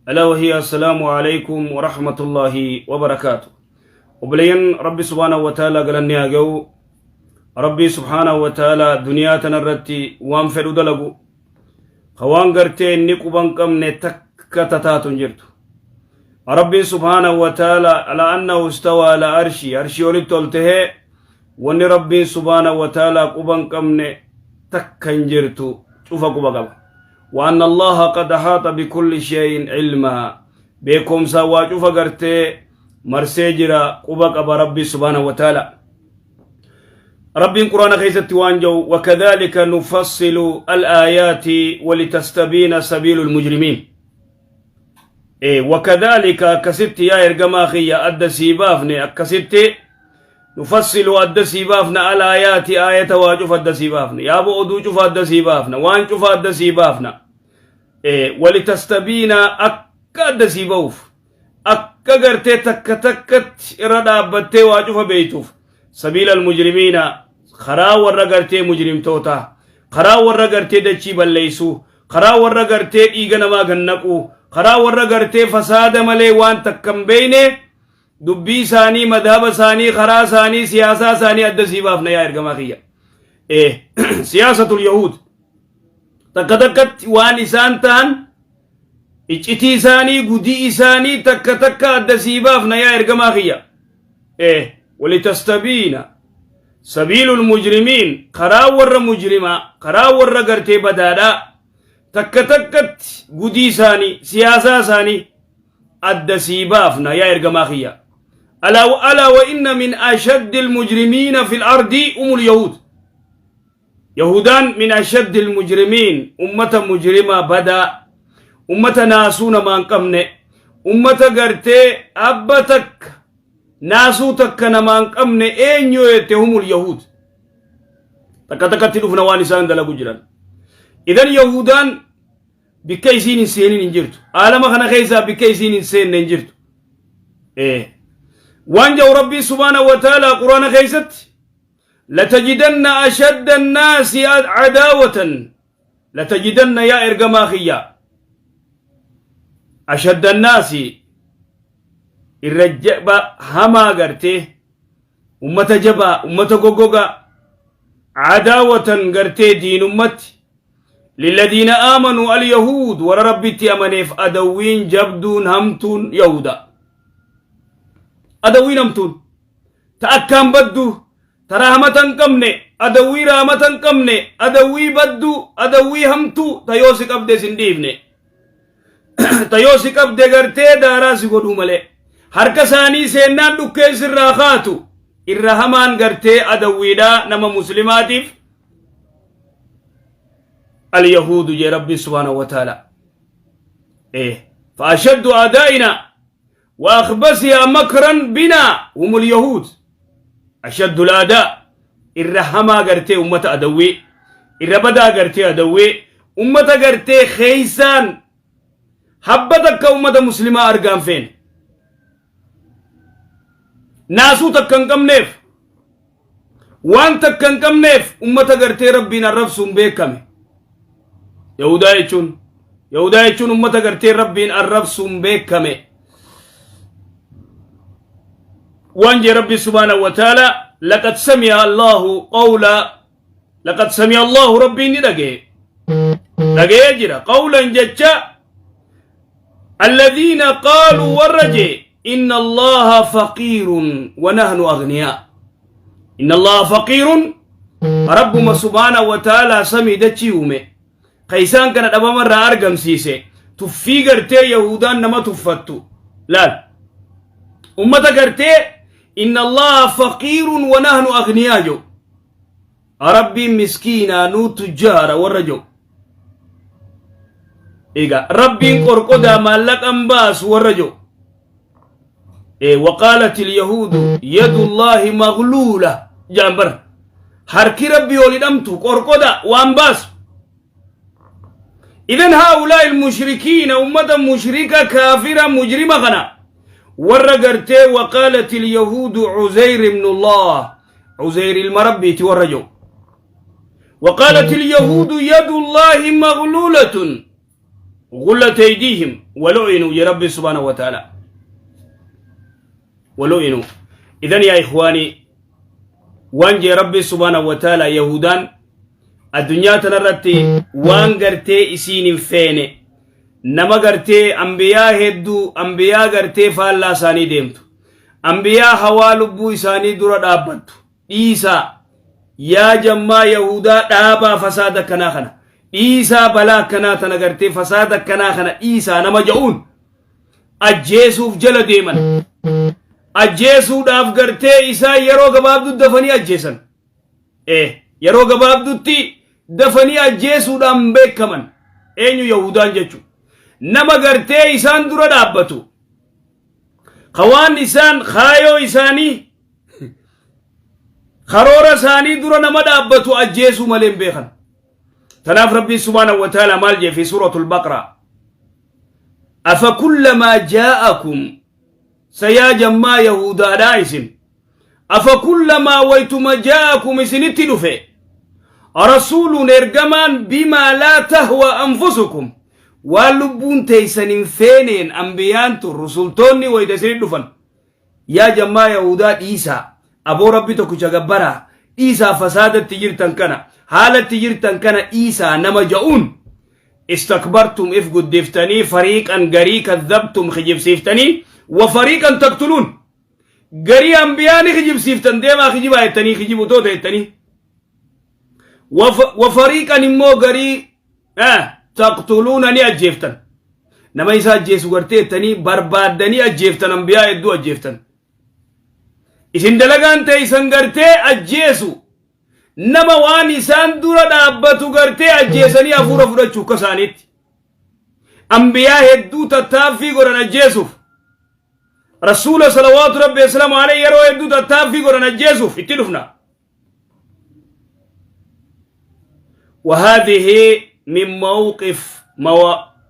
ألا وهي السلام عليكم ورحمة الله وبركاته. Obboleeyyan Rabbi subhaanahu wa ta'ala galanni haa ga'u. Rabbi subhaanahu wa ta'ala duniyaa tanarratti waan fedhu dalagu ka waan gartee inni quban qabne takka tataatu hin jirtu. Rabbiin subhaanahu wa ta'ala ala annahu istawa ala arshi arshii olitti ol tahee wanni Rabbiin subhaanahu wa ta'ala quban qabne takka hin jirtu cufa quba qaba. Wa anna Allaha qad ahaata bikulli shay'in ilmaa beekumsa waa cufa gartee marsee jira quba qaba Rabbi subhaanahu wa ta'ala. Rabbiin Quraana keessatti waan jedhu wakadhalika nufassilu al-aayaati walitastabiina sabiilul mujrimiin. Wakadhalika akkasitti yaa ergamaa kiyya adda sii baafne akkasitti nufassilu adda sii baafna al-aayaati aayata waa cufa adda sii baafne yaaboo oduu cufa adda sii baafna waan cufa adda sii baafna walitastabiina akka adda sii ba'uuf akka gartee takka takkatti irra dhaabbattee waa cufa beeytuuf sabiila almujrimiina karaa warra gartee mujrimtootaa karaa warra gartee dachii balleeysuu karaa warra gartee dhiiga namaa gannaquu karaa warra gartee fasaada malee waan takka hin beeyne dubbii isaanii madhaba isaanii karaa isaanii siyaasaa isaanii adda sii baafna yaa ergamaa kiyya siyaasatul yahuud takka takkatti waan isaan ta'an iccitii isaanii gudii isaanii takka takka adda sii baafna yaa ergamaa kiyya walitastabiina sabiilul mujrimiin karaa warra mujrimaa karaa warra gartee badaadhaa takka takkatti gudii isaanii siyaasaa isaanii adda sii baafna yaa ergamaa kiyya alaa alaa wa inna min ashaddi almujrimiina fi lardi umul yahuud Yahudaan min ashaddi almujrimiin ummata mujrimaa badaa ummata naasuu namaa hin qabne ummata gartee abba takka naasuu takka namaa hin qabne eenyu jette humul yahuud takka takkatti dhufna waan isaan dalagu jiran idan yahudaan bikka isiin hin seenin hin jirtu aalama kana keessaa bikka isiin hin seenne hin jirtu waan jedhu rabbii subhaanahu wa ta'ala quraana keessatti لتجدن أشد الناس عداوة لتجدن يا إرجما خيا أشد الناس الرجب هما قرتي أمة جبا أمة غوغوغا عداوة قرتي دين أمتي للذين آمنوا اليهود ورا ربي أمنيف أدوين جبدون همتون يهودا أدوين همتون ta akkaan baddu ta rahmata hin qabne adawwii rahmata hin qabne adawwii baddu adawwii hamtuu ta yoo si qabde sin dhiifne ta yoo si qabde gartee daaraa si godhuu malee harka isaanii seennaan dhukkee sirraa kaatu irra hamaan gartee adawwiidhaa nama muslimaatiif alyahuudu jee rabbi subhaanahu wa ta'ala فأشد أعدائنا وأخبثها مكرا بنا هم اليهود أشد الأعداء irra hamaa gartee ummata adawwee irra badaa gartee adawwee ummata gartee keeysaan habba takka ummata muslimaa argaan feene naasuu takka hin qabneef waan takka hin qabneef ummata gartee rabbiin arrabsuun beekame yahudaa jechuun yahudaa jechuun ummata gartee rabbiin arrabsuun beekame waan jee rabbi subhaanahu wa ta'ala laqad sami'a allahu qawla laqad sami'a allahu rabbiin ni dhagaye dhagayee jira qawlan jecha alladhiina qaaluu warra jee inna allaha faqiirun wa nahnu aghniyaa inna allaha faqiirun rabbuma subhaanahu wa ta'aalaa samii dachii uume ka isaan kana dhabamarraa argamsiise tuffii gartee yahuudaan nama tuffattu laal ummata gartee inna allaha faqiirun wa nahnu aghniyaa jedhu Rabbiin miskiinaa nuu tujjaara warra jedhu. Egaa Rabbiin qorqodaa maallaqan baasu warra jedhu. Waqaalat ilyahuudu yadullaahi magluula jedhan bara. Harki Rabbii ol hidhamtu qorqoda waan baasu. Idan haa'ulaa ilmushrikiina ummata mushrika kaafira mujrima kana warra gartee waqaalat ilyahuudu cuzayr ibnullah cuzayr ilma rabbiiti warra jedhu. وقالت اليهود يد الله مغلولة. Gullat aydiihim walu'inuu jee Rabbi subhaanahu wa ta'ala. Walu'inuu. Idan yaa ikhwaanii waan jee Rabbi subhaanahu wa ta'ala Yahudaan addunyaa tanarratti waan gartee isiin hin feene nama gartee ambiyaa hedduu ambiyaa gartee faallaa isaanii deemtu ambiyaa hawaa lubbuu isaanii dura dhaabbattu Dhiisaa yaa jammaa yahudaa dhaabaa fasaada akkanaa kana dhiisaa balaa akkanaa tana gartee fasaada akkanaa kana dhiisaa nama ja'uun ajjeesuuf jala deeman ajjeesuudhaaf gartee isaan yeroo gabaabduu dafanii ajjeesan ee yeroo gabaabdutti dafanii ajjeesuudhaan beekaman eenyu yahudaan jechu nama gartee isaan dura dhaabbatu ka waan isaan kaayoo isaanii karoora isaanii dura nama dhaabbatu ajjeesuu malee hin beekan. Tanaaf Rabbiin subhaanahu wa ta'ala maal jee fi suuratul Baqraa. Afakullamaa jaa'akum sayaa jammaa Yahudaadhaa isin. Afakullamaa waytuma jaa'akum isinitti dhufe. Rasuuluun ergamaan bimaa laa tahwa anfusukum. Waan lubbuun teessan hin feeneen ambiyaan tun rusultoonni wayita isinit dhufan. Yaa jammaa yahudaa dhiisaa aboo rabbi tokkicha gabbaraa dhiisaa fasaadatti jirtan kana haalatti jirtan kana dhiisaa nama ja'uun istakbartum if guddiftanii fariiqan garii kazzabtum kijibsiiftanii wa fariiqan taqtuluun garii ambiyaa ni kijibsiiftan deemaa kijibaa jettanii kijibutoota jettanii wa fariiqan immoo garii taqtuluuna ni ajjeeftan nama isa ajjeesu gartee jettanii barbaaddanii ajjeeftan ambiyaa hedduu ajjeeftan isin dalagaan teeysan gartee ajjeesu nama waan isaan dura dhaabbatu gartee ajjeesanii hafuura fudhachuu akka isaaniitti ambiyaa hedduu tattaaffii godhan ajjeesuuf rasuula salawaatu rabbi wasalaamu alayhi yeroo hedduu tattaaffii godhan ajjeesuuf itti dhufna وهذه من موقف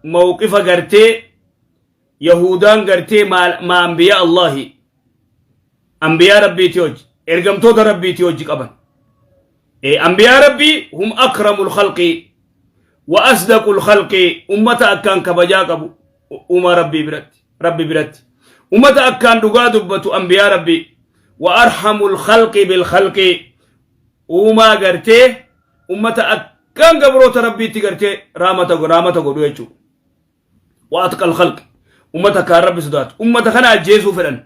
موقف قرتي يهودان قرتي مع أنبياء الله أنبياء ربي تيوج إرقمتوت ربي تيوج قبل إيه أنبياء ربي هم أكرم الخلق وأصدق الخلق أمة أكان كبجا قبو أمة ربي برت ربي برت أمة أكان دقا دبتو أنبياء ربي وأرحم الخلق بالخلق uumaa gartee ummata akkaan gabroota rabbiitti gartee raamata raamata godhu jechuudha. Wa atqal khalq ummata akkaan rabbi sodaatu ummata kana ajjeesuu fedhan.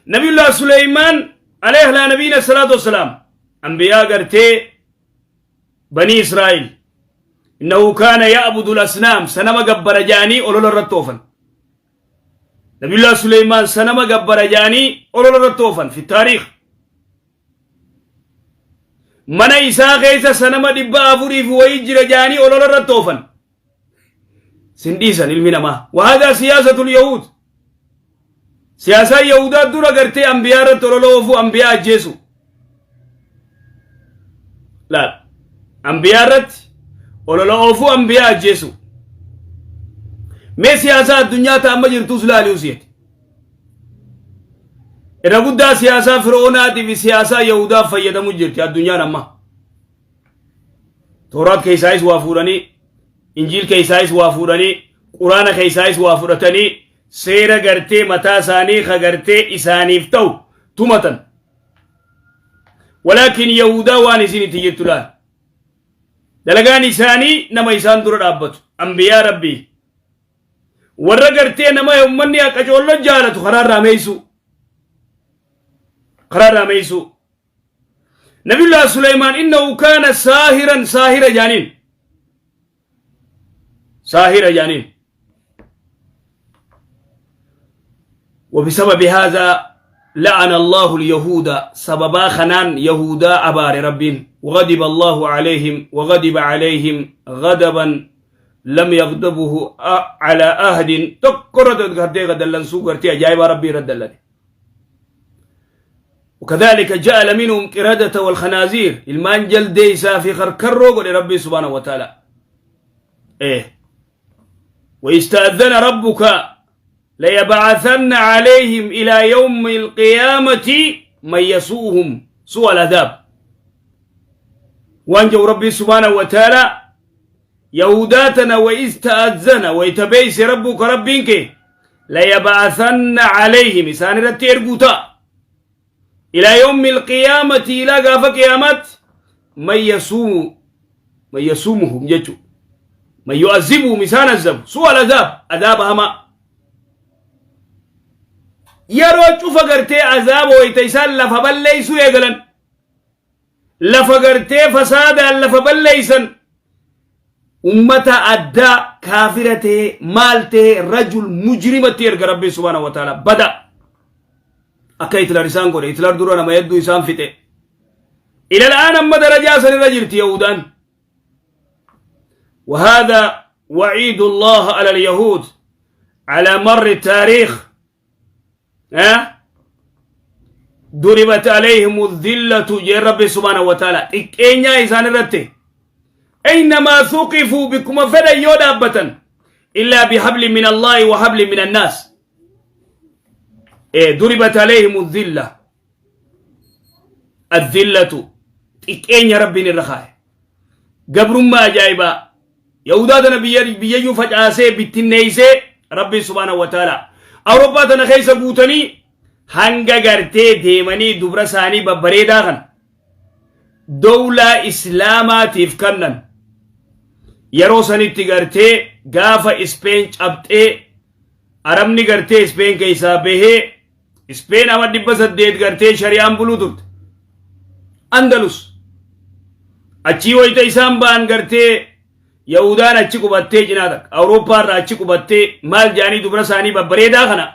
Nabiyullah Suleymaan alayhi alaa nabiyina salaatu wassalaam anbiyaa gartee banii Israa'il innahu kaana ya'budu al-asnaam sanama gabbara ja'anii olola irratti oofan. Nabiyullah Suleymaan sanama gabbara ja'anii olola irratti oofan fi taariikh. Mana isaa keessa sanama 400 fi wayii jira jaanii olola irratti oofan. Sin dhiisan ilmi namaa. Wahaadaa siyaasatul yahuud. Siyaasaa yahudaa dura gartee ambiyaa irratti olola oofuu ambiyaa ajjeesu. Laal. Ambiyaa irratti olola oofuu ambiyaa ajjeesu. Mee siyaasaa addunyaa ta amma jirtus laali usiiti. Irra guddaa siyaasaa Fir'oonaatii fi siyaasaa Yahudaa fayyadamu jirti addunyaan amma. Tooraat keessaayis waa fuudhanii, Injiil keessaayis waa fuudhanii, Quraana keessaayis waa fudhatanii seera gartee mataa isaanii ka gartee isaaniif ta'u tumatan. Walaakin Yahudaa waan isin itti jirtu laal. Dalagaan isaanii nama isaan dura dhaabbatu. Ambiyaa Rabbii. Warra gartee nama ummanni akka coollo jaalatu karaa irraa meeysuu. Karaa irraa meeysuu. Nabiyullah Suleymaan innahu kaana saahiran saahira jaaniin. Saahira jaaniin. وبسبب هذا لعن الله اليهود سببا خنان يهودا أبار رب وغضب الله عليهم وغضب عليهم غضبا لم يغضبه على أهد تقرد غرتي غدلن سو غرتي أجايب ربي ردلن وكذلك جعل منهم قردة والخنازير المانجل ديسا في خركرو قل ربي سبحانه وتعالى إيه ويستأذن ربك ليبعثن عليهم إلى يوم القيامة من يسوءهم سوء العذاب وانجو ربي سبحانه وتعالى Yahudaa tana wa'iz ta'azzana wayta beeyse rabbuka rabbiin kee layaba'athanna calayhim isaan irratti erguu ta'a ilaa yawmi alqiyaamati ilaa gaafa qiyaamaatti man yasuumu man yasuumuhum jechu man yu'azzibuhum isaan azzabu su'a al'azaab azaaba hamaa yeroo cufa gartee azaaba wayta isaan lafa balleeysuu eegalan lafa gartee fasaadaan lafa balleeysan ummata addaa kaafira ta'e maal ta'e rajul mujrimatti erga rabbiin subhaanahu wa ta'ala bada akka Hitler isaan godhe. Hitler dura nama hedduu isaan fixe. Ilal aan amma darajaa sanirra jirti Yahudaan. وهذا وعيد الله على اليهود على مر التاريخ. ها ضربت عليهم الذلة جee ربي سبحانه وتعالى xiqqeenyaa isaan irratti أينما ثقفوا bikkuma fedhan yoo dhaabbatan إلا بحبل من الله وحبل من الناس. إيه ضربت عليهم الذلة الذلة xiqqeenya rabbiin irra kaaye gabrummaa ajaa'ibaa yahudaa tana biyyayyuu facaasee bittinneeysee rabbiin سبحانه وتعالى awurooppaa tana keessa guutanii hanga gartee deemanii dubra isaanii babbareedaa kana dowlaa islaamaatiif kannan yeroo sanitti gartee gaafa Ispeen cabxee arabni gartee Ispeen keessaa bahee Ispeen ama 800 gartee shari'aan buluu turte Andalus achii wayita isaan ba'an gartee Yahudaan achi qubattee cinaa takka Awurooppaa irraa achi qubattee maal jedhanii dubra isaanii babbareedaa kana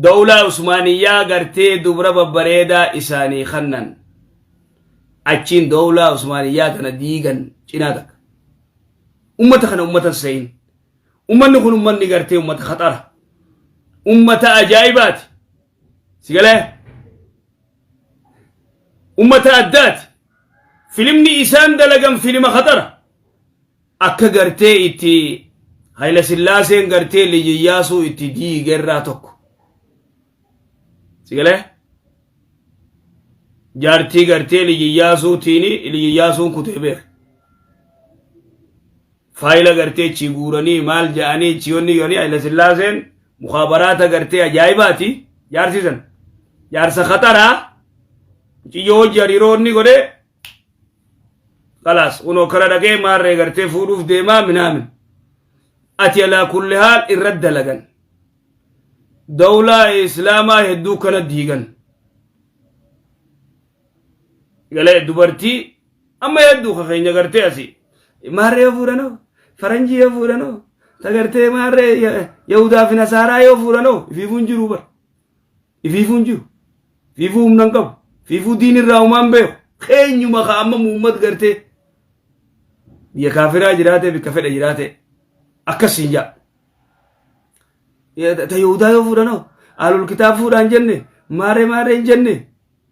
dawlaa Usmaaniyyaa gartee dubra babbareedaa isaanii kannan achiin dawlaa Usmaaniyyaa tana diigan cinaa takka ummata kana ummata seyin ummanni kun ummanni gartee ummata khaxara ummata ajaa'ibaati si galee ummata addaati. Filimni isaan dalagan filima khaxara akka gartee itti Hayila Sillaaseen gartee Liji Iyyaasuu itti diigerraa tokko si galee jaartii gartee Liji Iyyaasuutiini Liji Iyyaasuun kutee beeka faayila gartee chi guuranii maal jedhanii chiyonni yooni Hayila Sillaaseen mukaabaraata gartee ajaa'ibaati jaarsisan jaarsa khaxaraa ciyyoo hojii hariiroo inni godhe خلاص kunoo kara dhaqee maarree gartee fuudhuuf deemaa minaamin ati alaa kulli haal irra dalagan dawlaa islaamaa hedduu kana diigan galee dubartii amma hedduu ka keenya gartee asii maarree yoo fuudhanoo faranjii yoo fuudhanoo ta gartee maarree yahudaa fi nasaaraa yoo fuudhanoo ifiifuu hin jiru bar ifiifuu hin jiru ifiifuu humna hin qabu ifiifuu diin irraa humaan beeku keenyuma ka amma muummat gartee biyya kaafiraa jiraate bikka fedhe jiraate akkas hin jaa ta yahudaa yoo fuudhanoo alul kitaab fuudhaan jenne maarree maarree hin jenne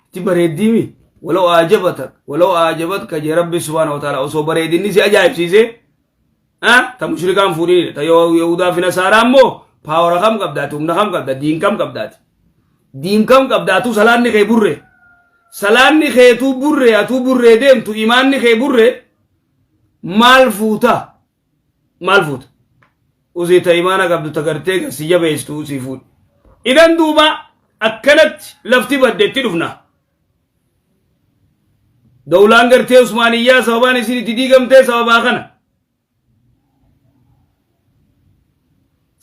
itti bareeddiimi ولو أعجبتك ولو أعجبتك jee rabbi سبحانه وتعالى osoo bareedinni si ajaa'ibsiise ta mushrikaan fuudhini ta yahudaa fi nasaaraa immoo power kam qabdaati humna kam qabda diin kam qabdaati diin kam qabdaatu salaanni kee burre salaanni keetuu burre atuu burree deemtu imaanni kee burre maal fuuta maal fuuta usii ta imaana qabdu ta gartee si jabeessitu usii fuudhi idan duuba akkanatti lafti baddeetti dhufna dawlaan gartee usmaaniyyaa sababaan isin itti diigamtee sababaa kana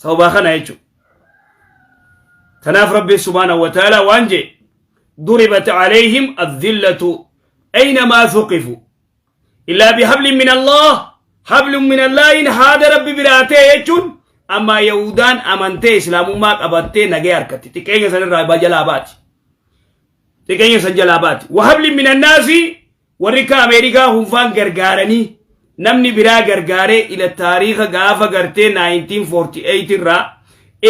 sababaa kana jechuudha tanaaf rabbi سبحانه وتعالى waan jee ضربت عليهم الذلة أينما ثقفوا إلا بحبل من الله حبل من الله in haada rabbi biraatee jechuun amma yahudaan amantee islaamummaa qabattee nagee harkatti xiqqeenya san irraa jalaa baati xiqqeenya san jalaa baati وحبل من الناس warri ka Ameerikaa hunfaan gargaaranii namni biraa gargaaree ila taariika gaafa gartee 1948 irraa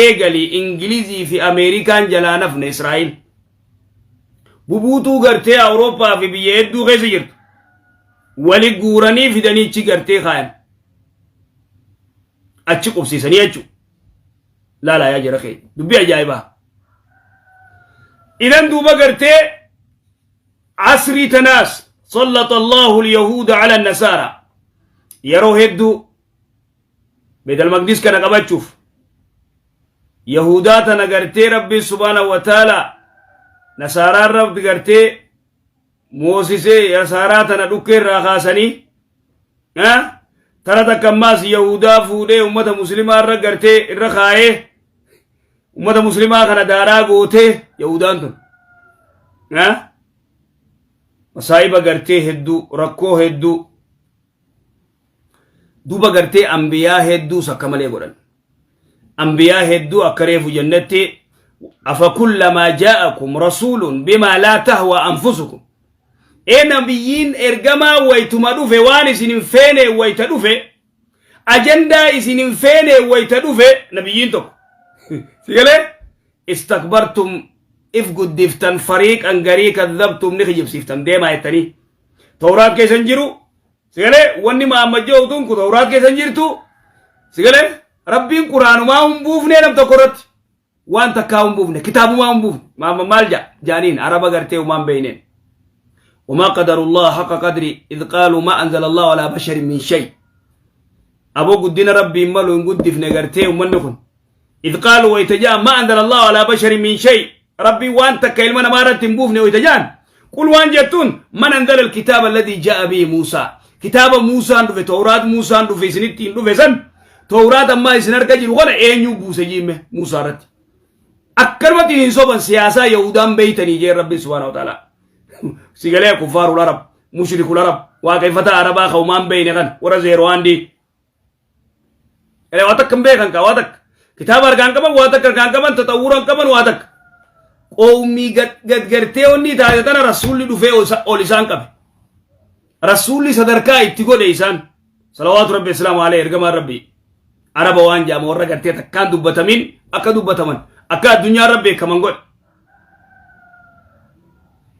eegali Ingilizii fi Ameerikaan jalaa nafne Israa'el bubuutuu gartee Awurooppaa fi biyya hedduu keessa jirtu wali guuranii fidanii achi gartee kaayan achi qubsiisanii jechuudha. Laalaa yaa jara keenya dubbii ajaa'ibaa. Idan duuba gartee asrii tanaas سلط الله اليهود على النصارى. Yeroo hedduu Beetal Maqdis kana qabachuuf Yahudaa tana gartee Rabbiin subhaanahu wa ta'ala Nasaaraan Rabbi gartee moosisee Nasaaraa tana dhukkee irraa kaasanii tara takka ammaas Yahudaa fuudhee ummata muslimaa irra gartee irra kaayee ummata muslimaa kana daaraa gootee Yahudaan tun masaa'iba gartee hedduu rakkoo hedduu duba gartee ambiyaa hedduus akka malee godhan ambiyaa hedduu akka reefu jennetti afakullamaa jaa'akum rasuulun bimaa laa tahwa anfusukum ee nabiyyiin ergamaa waytuma dhufe waan isin hin feene wayta dhufe ajandaa isin hin feene wayta dhufe nabiyyiin tokko si galee istakbartum if guddiftan fariiqan garii kadhabtum ni kijibsiiftan deemaa jettanii tawraat keessa hin jiru sigalee wanni Muhammad jedhu tun kun tawraat keessa hin jirtu sigalee rabbiin quraanumaa hin buufnee nam tokko irratti waan takkaa hin buufne kitaabumaa hin buufne Muhammad maal jedha jaaniin araba gartee umaan beeyneen وما قدر الله حق قدري إذ قالوا ما أنزل الله على بشر من شيء أبو قدنا ربي ملو إن قد في نغرتي ومن كن إذ قالوا ويتجان ما أنزل الله على بشر من شيء ربي وان تكا إلما ما رتم بوفني ويتجان قل وان جتون من أنزل الكتاب الذي جاء به موسى كتاب موسى في توراة موسى في سنتين في سن توراة ما يسنر كجير وانا أين بوسى جيمه موسى رت أكرمتي إن صوبا سياسة يهودان بيتني جي ربي سبحانه وتعالى سيقالي كفار العرب مشرك العرب واقفة عربا خومان بين ورا زيروان دي Waa takka hin beekan kaa waa takka. Kitaaba harkaan qaban waa takka harkaan qaban taxawwura hin qaban waa takka. Qowmii gad gartee onni taate tana rasuulli dhufee ol isaan qabe. Rasuulli sadarkaa itti godhe isaan. Salawaatu rabbi islaamu alayhi ergamaan rabbi. Araba waan jaama warra gartee takkaan dubbatamin akka dubbataman akka addunyaa irra beekaman godhe.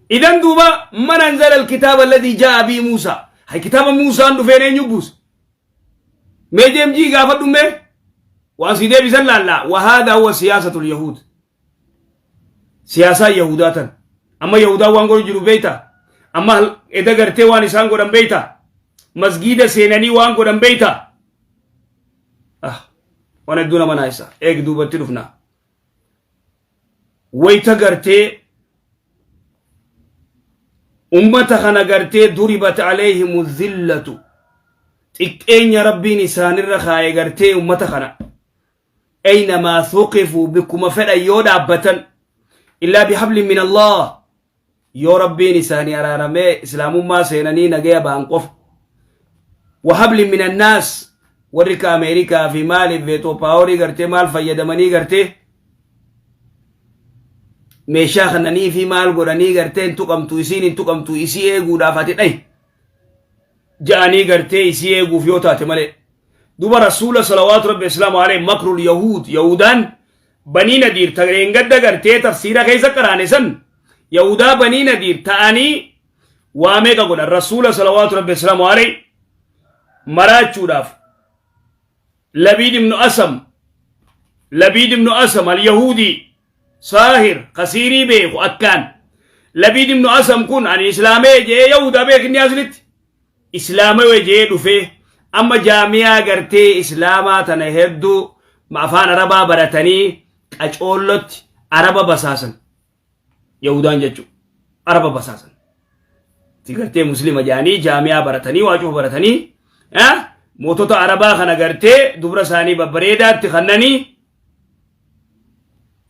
Idan duuba man anzala alkitaaba alladhii jaa'a bii Muusaa. Hay kitaaba Muusaan dhufeen eenyu buuse? Mee jeemjii gaafadhu mee waan sii deebisan laallaa wahaadha huwa siyaasatul yahuud siyaasaa yahudaa tan amma yahudaa waan godhu jiru beeyta amma eda gartee waan isaan godhan beeyta masgiida seenanii waan godhan beeyta ah waan hedduu nama naayisa eeg duubatti dhufna wayta gartee ummata kana gartee duribat alayhimu zillatu xiqqeenya rabbiin isaanirra kaaye gartee ummata kana aynamaa thuqifuu bikkuma fedhan yoo dhaabbatan illaa bihablin min allah yoo rabbiin isaanii araaramee islaamummaa seenanii nagaya ba'an qofa wahablin min annaas warri ka ameerikaa fi maaliif veetoo paaworii gartee maal fayyadamanii gartee meeshaa kananii fi maal godhanii gartee hin tuqamtu isiin hin tuqamtu isii eeguudhaaf ati dhahi ja'anii gartee isii eeguuf yoo taate malee duba rasuula salawaatu rabbi islaamu alayhi makrul yahuud yahudaan banii nadiir tareen gadda gartee tafsiira keessa qaraane san yahudaa banii nadiir ta'anii waa meeqa godhan rasuula salawaatu rabbi islaamu alayhi maraachuudhaaf labiid ibnu asam labiid ibnu asam al-yahuudii saahir kasiirii beeku akkaan labiid ibnu asam kun ani islaamee jee yahudaa beek inni aslitti islaamawee jee dhufee amma jaamiyaa gartee islaamaa tana hedduu afaan arabaa baratanii qacoollotti araba basaasan yahudaan jechuudha araba basaasan ti gartee muslima jaanii jaamiyaa baratanii waa cufa baratanii mootota arabaa kana gartee dubra isaanii babbareedaatti kannanii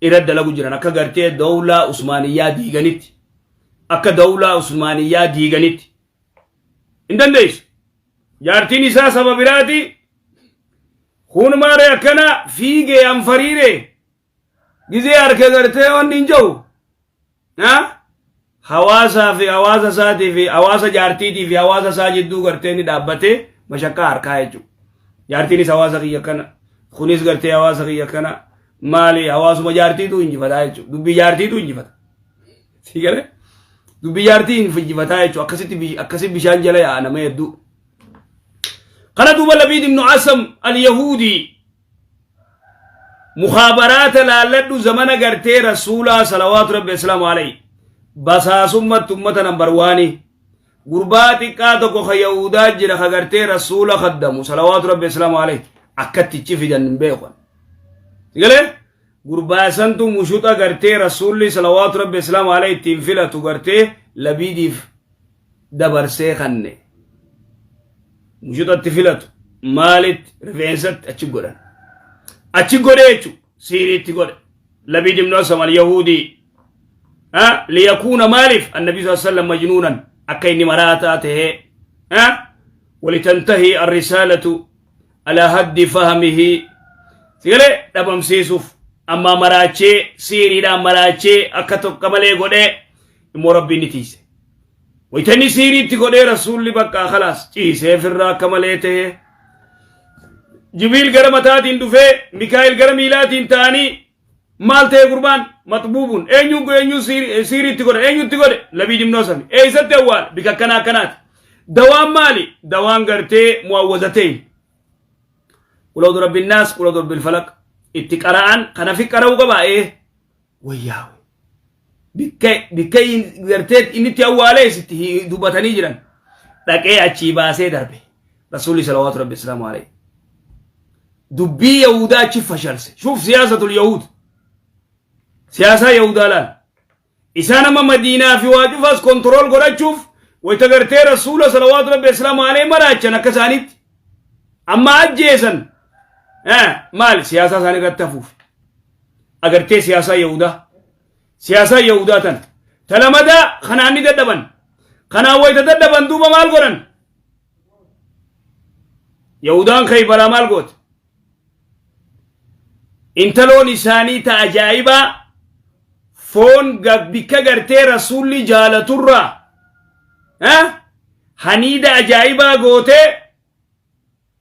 irra dalagu jiran akka gartee dawlaa usmaaniyyaa diiganitti akka dawlaa usmaaniyyaa diiganitti hin dandeessu jaartiin isaa saba biraati kun maaree akkana fiigee anfariiree gizee harka gartee wanni hin jiru hawaasaa fi hawaasa isaatii fi hawaasa jaartiitii fi hawaasa isaa jidduu gartee inni dhaabbatee mashaqqaa harkaa jechuudha. Jaartiinis hawaasa kiyya kana kunis gartee hawaasa kiyya kana maali hawaasuma jaartiitu injifataa jechuudha. Dubbii jaartiitu injifata. Si galee? Dubbii jaartii injifataa jechuudha. Akkasitti akkasi bishaan jala yaa'a nama hedduu. Kana duuba Labiid ibnu Asam al-Yahuudii mukhaabaraata laalladhu zamana gartee rasuulaa salawaatu rabbi asalaamu alayhi basaasummatti ummata nambar waanii Gurbaa xiqqaa tokko ka Yahudaa jira ka gartee rasuula kaddamu salawaatu rabbi islaamu alayhi akkatti ichi fidan hin beekan. Galee gurbaa santu mushuxa gartee rasuulli salawaatu rabbi islaamu alayhi ittiin filatu gartee labiidiif dabarsee kanne. Mushuxatti filatu maalitti rifeensatti achi godhan. Achi godhe jechuudha siiriitti godhe. Labiid ibnu Asam al-Yahuudii liyakuuna maaliif annabi sallallahu alaihi wasallam majnuunan akka inni maraataa tahee walitantahii arrisaalatu alaa haddi fahamihi sigalee dhabamsiisuuf ammaa maraachee siiriidhaan maraachee akka tokko malee godhee immoo rabbiin ni tiise. Wayita inni siiriitti godhee rasuulli bakka khalaas ciisee firraa akka malee tahee Jibriil gara mataatiin dhufee Mikaa'el gara miilaatiin ta'anii maal ta'e gurbaan maxbuubuun eenyuun eenyuun siiriitti godhe eenyutti godhe Labiid ibn Asami eessatti awwaale bika akkanaa akkanaati. Dawaan maali? Dawaan gartee mu'awwazateen. Qul a'uudhu rabbi naas qul a'uudhu rabbil falaq itti qara'an kana fi qara'uu qaba ee wayyaawe. Bikka bikka gartee inni itti awwaalee itti dubbatanii jiran dhaqee achii baasee darbe. Rasuulli salawaatu rabbi islaamu alayhi. Dubbii Yahudaa achi fashalse. Shuuf siyaasatul Yahuud. Siyaasaa Yahudaa laal. Isaan amma Madiinaa fi waa cufaas kontirool godhachuuf wayita gartee Rasuula salawaatu rabbi islaamu alayhi maraachan akka isaaniitti. Amma ajjeesan. Maali siyaasaa isaanii irratti hafuuf. Agartee siyaasaa Yahudaa. Siyaasaa Yahudaa tana. Talamadaa kanaan ni dadhaban. Kanaan wayita dadhaban duuba maal godhan? Yahudaan Khaybaraa maal goote? Intaloon isaanii ta ajaa'ibaa foon bikka gartee rasuulli jaalaturraa haniida ajaa'ibaa gootee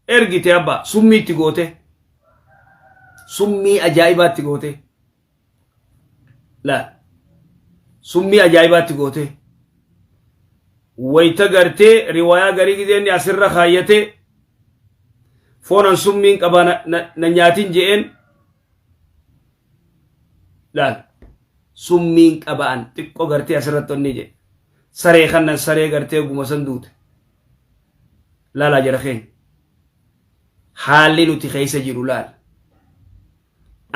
ergite abbaa summiitti goote summii ajaa'ibaatti goote laal summii ajaa'ibaatti goote wayta gartee riwaayaa garii gizee inni asirra kaayyate foonan summiin qabaa na nyaatin je'een laal summiin qaba'an xiqqoo gartee asirratti onni jedhe saree kannan saree gartee guma san duute laalaa jara keenya haalli nuti keessa jiru laal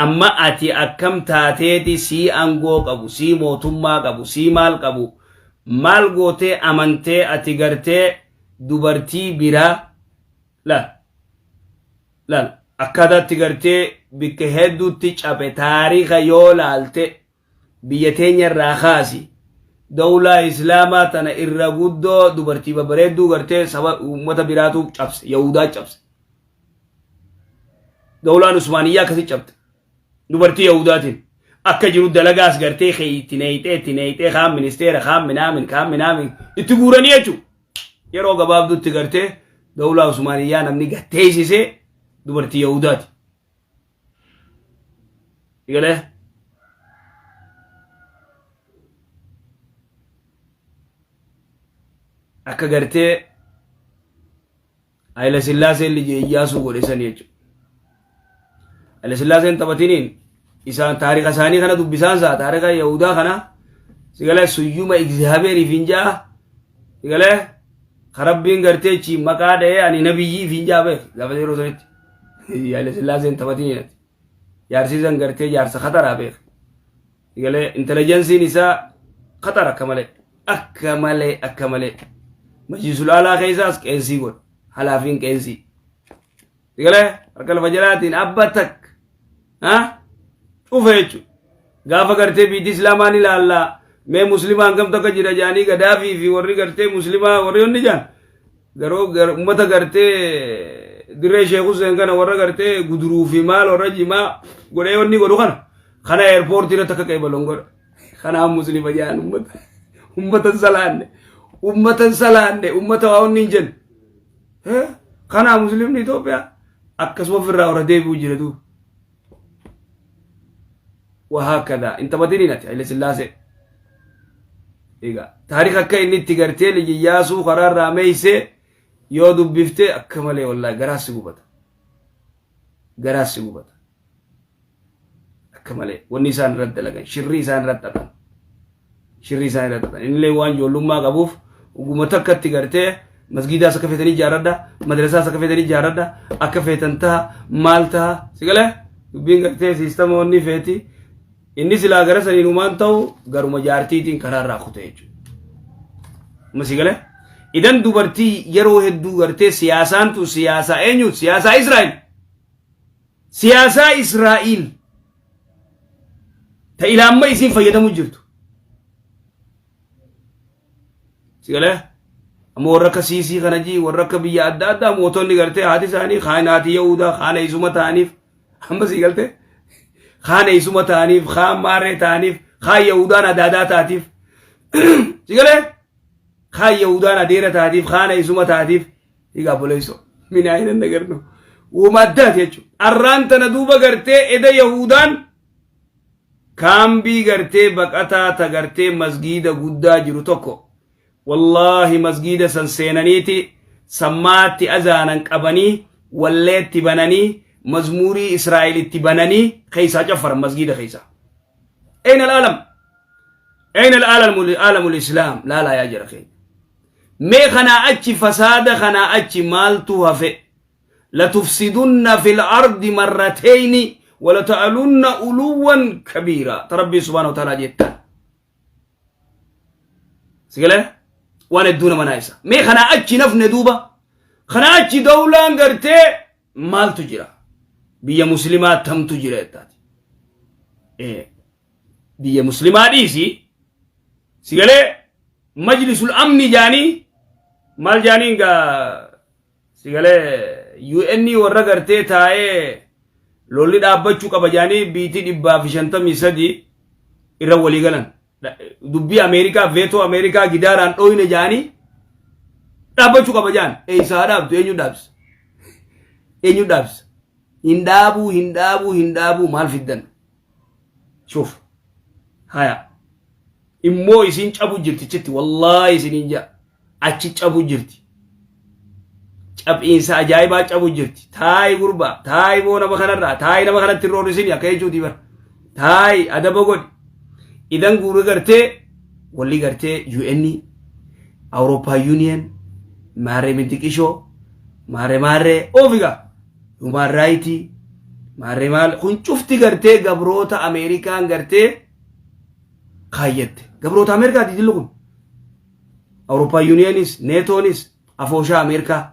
Amma ati akkam taateeti sii angoo qabu, sii mootummaa qabu, sii maal qabu, maal gootee amantee ati gartee dubartii biraa laal laal akkaataatti gartee bikka hedduutti cabe taariika yoo laalte biyya teenya irraa kaasi dawlaa islaamaa tana irra guddoo dubartii babbareedduu gartee saba uummata biraatu cabse yahudaa cabse Dawlaan Usmaaniyyaa akkasi cabxe. Dubartii Yahudaatiin. Akka jiru dalagaas gartee kee itti neeyxee itti neeyxee kaan ministeera kaan minaamin kaan minaamin itti guuranii jechuudha. Yeroo gabaabduutti gartee dawlaa Usmaaniyyaa namni gatteessisee dubartii Yahudaati. Galee. Akka gartee Hayila Sillaaseen lije Iyyaasuu godhe sani jechuudha. Hayila Sillaaseen taphatiniin isaan taarika isaanii kana dubbisaan isaa taarika Yahudaa kana sigalee suyyuma Egzihaabeeriif hin ja'a sigalee karabbiin gartee chi maqaa dha'ee ani nabiyyiif hin ja'a beek gaafa yeroo sanitti Hayila Sillaaseen taphatiniin jaarsiisan gartee jaarsa kataraa beek Galee intelijensiin isaa khatar akka malee akka malee akka malee majlisul alaa keessaas qeensii godha halaafiin qeensii. Galee harka lafa jalaatiin abba takka ha cufa jechuudha. Gaafa gartee biyyi islaamaa ni ilaallaa mee muslimaan gamta akka jira jaanii gadaafii fi warri gartee muslimaa warri onni jaan garuu ummata gartee dirree sheek Hussein kana warra gartee guduruu fi maal warra jimaa godhee onni godhu kana Kana airport irratti akka qeebalon godha. Kanaaf muslima jedhan ummata. Ummata hin salaanne. Ummata hin salaanne. Ummata waa onni hin jenne. Kanaaf muslimni Itoophiyaa akkasuma ofirraa hora deebi'u jira duuba. Wahaakkadaa hin taphatiniin ati Haile Sillaasee. Egaa taarika akka inni itti gartee liji Iyyaasuu karaarraa meeysee yoo dubbiftee akka malee wallaahi garaas si gubata. Garaas si gubata. Akka malee wanni isaan irratti dalagan shirrii isaan irratti xaxan. Shirrii isaan irratti xaxan. Innillee waan ijoollummaa qabuuf Uguma takkatti gartee masgiidaas akka feetanii ijaarradha, madrasaas akka feetanii ijaarradha, akka feetan taha, maal taha, si galee dubbiin gartee siistama wanni feeti. Inni silaa gara saniin humaan ta'u garuma jaartiitiin karaa irraa kute jechuudha. Amma si galee? Idan dubartii yeroo hedduu gartee siyaasaan tun siyaasaa eenyu? Siyaasaa Israa'el. Siyaasaa Israa'el. Ta ilaamma isiin fayyadamu jirtu. Si galee? Amma warra akka siisii kana jii warra akka biyya adda addaa mootonni gartee haati isaanii kaan haati Yahudaa kaan eessuma ta'aniif amma sii galtee kaan eessuma ta'aniif kaan maarree ta'aniif kaan Yahudaan adaadaa taatiif si galee kaan Yahudaan adeera taatiif kaan eessuma taatiif egaa boleessoo minaa hin nagarnu uuma addaati jechuudha. Arraan tana duuba gartee eda Yahudaan kaambii gartee baqataa ta gartee masgiida guddaa jiru tokko wallaahi masgiida san seenaniiti sammaatti azaanan qabanii walleetti bananii mazmuurii Israa'elitti bananii keessaa caffaran masgiida keessaa. Ayna al'aalam? Ayna al'aalamu al-islaam? Laalaa yaa jara keenya. Mee kanaa achi fasaada kanaa achi maaltu hafe? Latufsidunna fil ardi marratayni walata'alunna uluwwan kabiira. Ta Rabbiin subhaanahu wa ta'aalaa jettan. Sigalee waan hedduu nama naayisa. Mee kanaa achi nafne duuba. Kanaa achi dawlaan gartee maaltu jira? Biyya muslimaa tamtu jira jettaati. Biyya muslimaa dhiisi. Sigalee majlisul amni jaanii maal jaaniin gaa sigalee UN warra gartee taa'ee lolli dhaabbachuu qaba jaanii biitii 153 irra walii galan. Dubbii Ameerikaa veetoo Ameerikaa gidaaraan dhooyne jaanii dhaabbachuu qaba jaan. Eessaa dhaabdu eenyu dhaabsa? Eenyu dhaabsa? Hin dhaabuu hin dhaabuu hin dhaabuu maal fiddan? Shuuf. Haya. Immoo isiin cabu jirti chitti wallaahi isiniin jaa. Achi cabu jirti. Caphiinsa ajaa'ibaa cabu jirti. Taayi gurbaa, taayi boo nama kanarraa, taayi nama kanatti hin roorrisini akka jechuuti bara. Taayi adaba godhi. Idan guura gartee walli gartee UN, Awurooppaa Union, maarree mintiqishoo, maarree maarree oofigaa. Human right maarree maal kun cufti gartee gabroota Ameerikaan gartee kaayyatte. Gabroota Ameerikaati jilli kun. Awurooppaa Yuuniyeenis, Neetoonis, afooshaa Ameerikaa.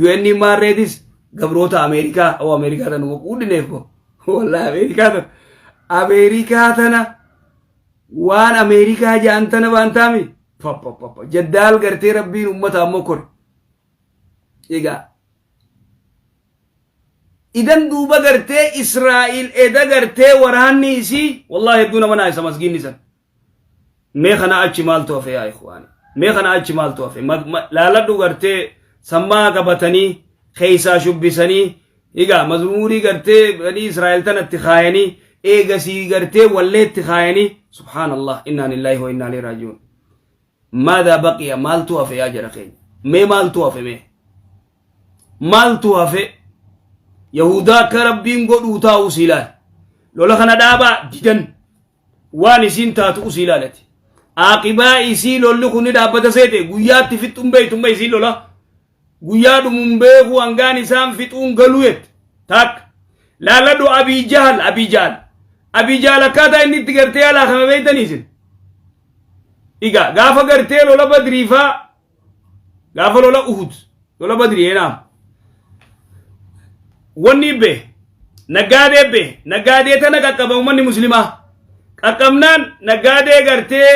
UN maarreetis gabroota Ameerikaa. Oo Ameerikaa tana quudhineef ko. Wallaahi Ameerikaa tana. Ameerikaa tana waan Ameerikaa ja'an tana waan taami. Jaddaal gartee rabbiin ummata ammoo kore. Egaa idan duuba gartee Israa'il eda gartee waraanni isii wallahi hedduu nama naayisa masgiinni san. Mee kana achi maaltu hafe yaa ikhwaani? Mee kana achi maaltu hafe? Laaladhu gartee sammaa qabatanii keessaa shubbisanii egaa mazmuurii gartee banii Israa'el tanatti kaayanii eegasii gartee walleetti kaayanii subhaanallah innaa lillaahi wa innaa ilaihi raaji'uun. Maadaa baqiya maaltu hafe yaa jara keenya? Mee maaltu hafe mee? Maaltu hafe? Yahudaa akka rabbiin godhuu taa'u si ilaali. Lola kana dhaabaa didan waan isiin taatu usii ilaalati. Aaqibaa isii lolli kun ni dhaabbata seete guyyaatti fixxuun beektumma isiin lola. Guyyaa dhumuun beeku hangaan isaan fixuun galuu jette. Takka. Laaladhu Abii Jahal Abii Jahal. Abii Jahal akkaataa inni itti gartee alaakame beektanii isin. Egaa gaafa gartee lola Badrii faa gaafa lola Uhud lola Badrii eenaam. Wanni be naggaadee be naggaadee tana qaqqaba uummanni muslimaa qaqqabnaan naggaadee gartee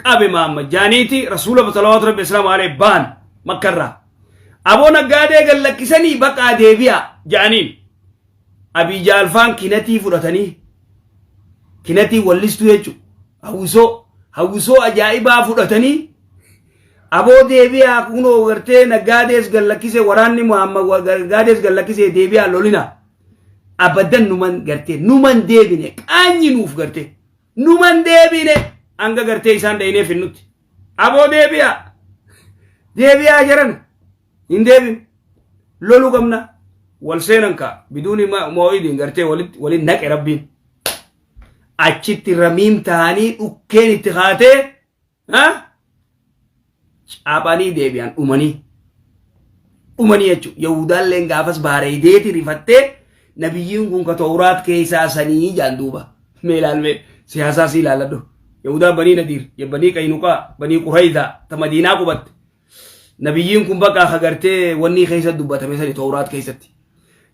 qabe maamma jaaniiti rasuula salawaatu rabbi islaamu alayhi baan makkarraa aboo naggaadee gallakkisanii baqaa deebi'a jaaniin Abii Jaalfaan kinatii fudhatanii kinatii wallistuu jechuudha. Hawwisoo hawwisoo ajaa'ibaa fudhatanii aboo deebi'aa kunoo gartee naggaadees gallakkisee waraanni Muhammad naggaadees gallakkisee deebi'aa lolina. Abadan numan gartee numan deebine qaanyi nuuf gartee numan deebine hanga gartee isaan dhayinee finnutti. Aboo deebi'aa deebi'aa jiran hin deebinu loluu qabna wal seenan kaa biduuni moo'idiin gartee walitti waliin naqe rabbiin achitti ramiim ta'anii dhukkeen itti kaatee ha? Caphanii deebi'an dhumanii. Dhumanii jechuudha. Yahudaalleen gaafas baareeydeeti rifattee nabiyyiin kun ka Tawraat keessaa sanii jaan duuba. Mee ilaalmee siyaasaa si ilaaladhu. Yahudaa Banii Nadiir, Banii Qaynuqaa, Banii Qurayzaa ta Madiinaa qubatte. Nabiyyiin kun bakka ka gartee wanni keessa dubbatame sani Tawraat keessatti.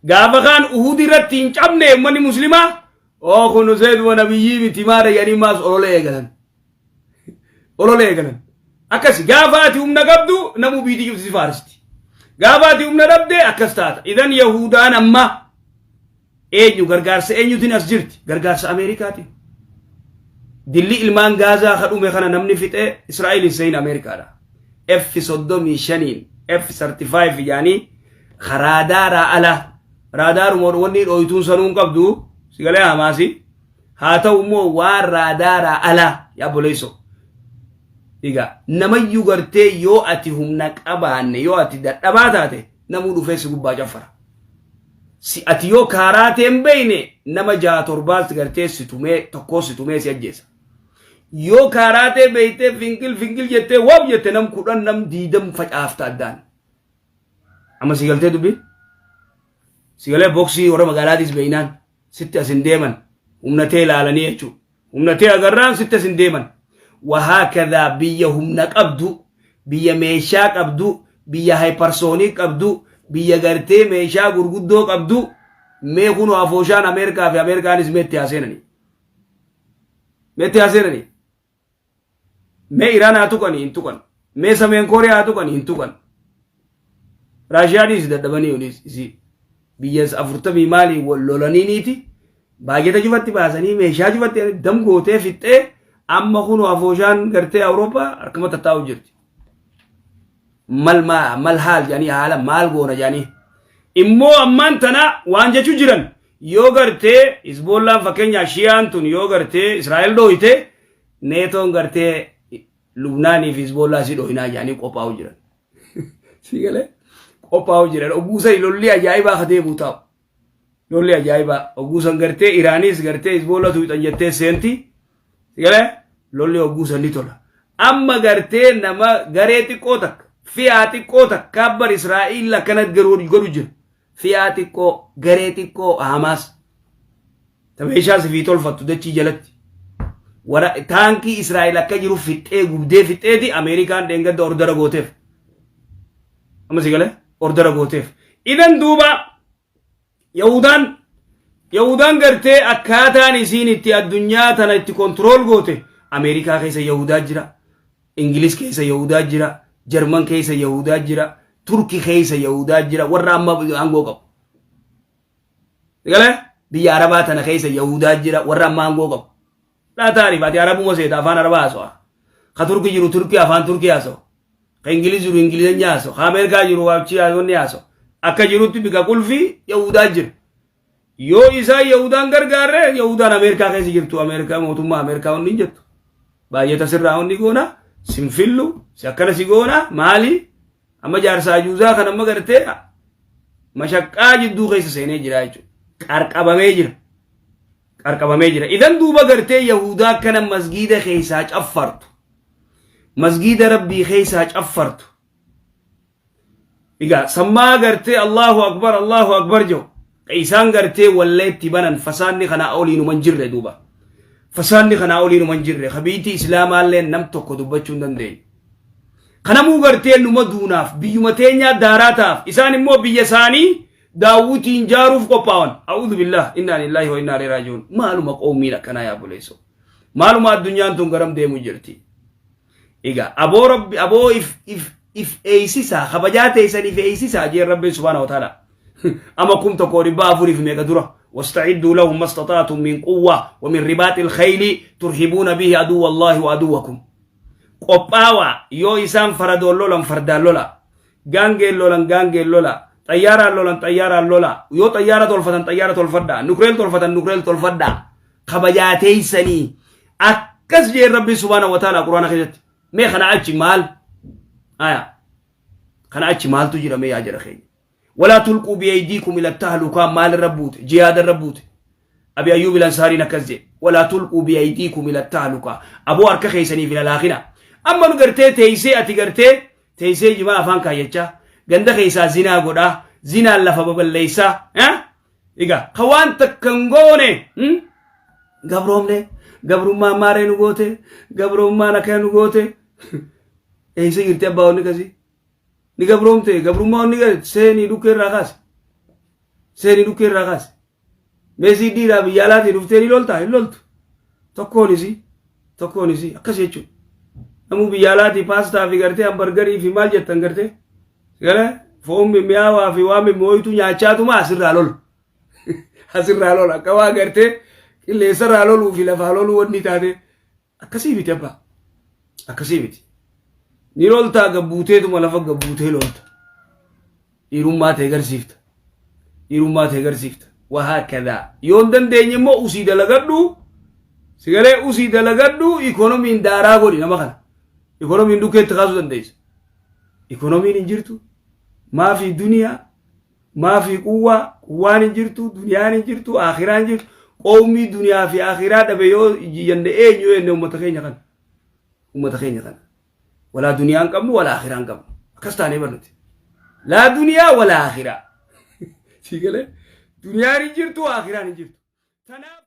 Gaafa kaan Uhud irratti hin cabne uummanni muslimaa oo kun seetuma nabiyyii miti maara jedhanii maas olola eegalan. Olola eegalan. Akkasi gaafa ati humna qabdu namuu biitii cufti si faarsti. Gaafa ati humna dhabde akkas taata. Idan Yahudaan amma eenyu gargaarsa eenyutiin as jirti? Gargaarsa Ameerikaatiin. Dilli ilmaan Gaazaa ka dhume kana namni fixee Israa'el hin sehin Ameerikaadha. F 35iin F 35 yaanii raadaaraa ala raadaaruma wanni dhooytuun sanuu hin qabdu sigalee Hamaasi haa ta'u immoo waan raadaaraa ala yaa boleessoo. Egaa namayyuu gartee yoo ati humna qabaanne yoo ati dadhabaa taate namuu dhufee si gubbaa caffara. Si ati yoo kaaraatee hin beekne nama jaha torbaas gartee si tumee tokkoo si tumee si ajjeesa. Yoo kaaraatee beektee finqil finqil jettee wab jette nam 10 nam 20 facaafta addaan. Amma si galtee dubbi? Si galee boksii warra magaalaatis beeknaan sitti as hin deeman humna tee ilaalanii jechuudha. Humna tee agarraan sitti as hin deeman. Wahaakadaa biyya humna qabdu, biyya meeshaa qabdu, biyya hypersonic qabdu, biyya gartee meeshaa gurguddoo qabdu, mee kunoo afooshaan Ameerikaa fi Ameerikaanis meetti haa seenanii. Meetti haa seenanii. Mee Iraan haa tuqanii hin tuqan. Mee Sameen Kooriyaa haa tuqanii hin tuqan. Raashiyaanis dadhabanii olis isii biyya 40 maalii wal lolaniiniiti baajata cufatti baasanii meeshaa cufatti dam gootee fixxee amma kunoo afooshaan gartee Awurooppaa harkuma tattaa'u jirti. Mal mal haal jedhanii haala maal goona jedhanii. Immoo ammaan tana waan jechuu jiran yoo gartee Hizboollaan fakkeenyaa Shiyaan tun yoo gartee Israa'el dhooyte Neetoon gartee Lubnaanii fi Hizboollaa si dhooynaa jedhanii qophaa'u jiran. Si galee qophaa'u jiran ogguusan lolli ajaa'ibaa ka deemu taa'u. Lolli ajaa'ibaa ogguusan gartee Iraanis gartee Hizboollaa tuuxan jettee seenti. Si galee lolli ogguusan ni tola. Amma gartee nama garee xiqqoo takka fi'aa xiqqoo takka bar Israa'iil akkana godhu jira. Fi'aa xiqqoo garee xiqqoo Hamaas. Ta meeshaa sifii tolfattu dachii jalatti. Wara taankii Israa'el akka jiru fixxee gubdee fixxeeti Ameerikaan dheengadda ordara gooteef. Amma si galee ordara gooteef. Idan duuba Yahudaan gartee akkaataan isiin itti addunyaa tana itti control goote Ameerikaa keessa Yahudaa jira. Ingiliz keessa Yahudaa jira. Jarman keessa Yahudaa jira. Turki keessa Yahudaa jira. Warra amma aangoo qabu. Galee biyya Arabaa tana keessa Yahudaa jira warra amma aangoo qabu. Laa taariif ati Arabuma seeta afaan Arabaa haasawa. Ka Turki jiru Turki afaan Turkii haasawa. Ka Ingiliz jiru Ingilizenya haasawa. Ka Ameerikaa jiru achi wanni haasawa. Akka jirutti bika qulfii Yahudaa jira. Yoo isaan Yahudaan gargaarre Yahudaan Ameerikaa keessa jirtu Ameerikaa mootummaa Ameerikaa wanni hin jettu. Baay'ata sirraa wanni goona sin fillu si akkana si goona maali Amma jaarsa ajuuzaa kan amma gartee mashaqqaa jidduu keessa seenee jira jechuudha. Qarqabamee jira. Qarqabamee jira. Idan duuba gartee Yahudaa akkana masgiida keessaa caffartu. Masgiida Rabbii keessaa caffartu. Egaa sammaa gartee Allahu Akbar Allahu Akbar jedhu. Isaan gartee walleetti banan fasaanni kanaa oliinuma hin jirre duuba. Fasaanni kanaa oliinuma hin jirre. Kabiitii Islaamaallee nam tokko dubbachuu hin dandeenye. Kanamuu gartee numa duunaaf biyyuma teenyaa daaraa ta'aaf isaan immoo biyya isaanii daawwitiin jaaruuf qophaawan. A'uudhu billaah innaa lillaahi wa innaa ilaihi raaji'uun. Maaluma qoomiin akkanaa yaa buleessoo. Maaluma addunyaan tun garam deemu jirti. Egaa aboo rabbi aboo if if if eeysisaa kabajaa teessan if eeysisaa jeen rabbiin subhaana wa ta'ala. Ama 1400 fi meeqa dura wasta'idduu lahum mastata'tum min quwwa wa min ribaaxil khayli turhibuuna bihi aduwwa Allahi wa aduwwakum. Qophaawaa yoo isaan faradoon lolan fardaan lola gaangeen lolan gaangeen lola xayyaaraan lolan xayyaaraan lola yoo xayyaara tolfatan xayyaara tolfadhaa nukreel tolfatan nukreel tolfadhaa kabajaa teeysanii akkas jeen rabbiin subhaana wa ta'ala quraana keessatti mee kana achi maal aya kana achi maaltu jira mee yaa jara keenya Walaa tulquu biyaydiikum ila tahlukaa maal irra buute jihaada irra buute Abi Ayyuub Lansaariin akkas jedhe walaa tulquu biyaydiikum ila tahlukaa aboo harka keessaniif hin halaakina Amma nu gartee teeysee, ati gartee teeysee jimaa afaan kaayyachaa, ganda keessaa zinaa godhaa, zinaan lafa baballeessaa. Egaa ka waan takka hin goone gabroomne, gabrummaan maaree nu goote, gabrummaan akka nu goote. Eessa jirti abbaa onni kasii? Ni gabroomte. Gabrummaa onni seenii dhukkee irraa kaase. Seenii dhukkee irraa kaase. Meesii dhiiraa biyya alaatii dhuftee ni loltaa? Hin loltu. Tokkoonis tokkoonis akkas jechuudha. Namuu biyya alaatii paastaa fi gartee hambargarii fi maal jettan gartee gara foon mimmi'aawaa fi waan mimmi'ooytu nyaachaatuma asirraa lola. Asirraa lola akka waa gartee qilleensarraa loluu fi lafaa loluu wanni taate. Akkasii miti abbaa. Akkasii miti. Ni loltaa, gabbuuteetuma lafa gabbuutee lolta. Dhiirummaa ta'e garsiifta. Dhiirummaa ta'e garsiifta. Wahaa kadaa. Yoo hin dandeenye immoo usii dalagadhu. Sigalee usii dalagadhu, ikoonomiin daaraa godhi nama kana. Ikoonomiin dukkeetti kaasuu dandeessa. Ikoonomiin hin jirtu. Maafii duniyaa. Maafii quwwaa. Quwwaan hin jirtu. Duniyaan hin jirtu. Akiraan hin jirtu. Qawmii duniyaa fi akiraa dhabe yoo jenne eenyu jenne? Uummata keenya kana. Uummata keenya kana. Walaa duniyaa hin qabnu, walaa akiraa hin qabnu. Akkas taanee barnuti. Laa duniyaa walaa akiraa. Sigalee duniyaan hin jirtu, akiraan hin jirtu. Tanaaf.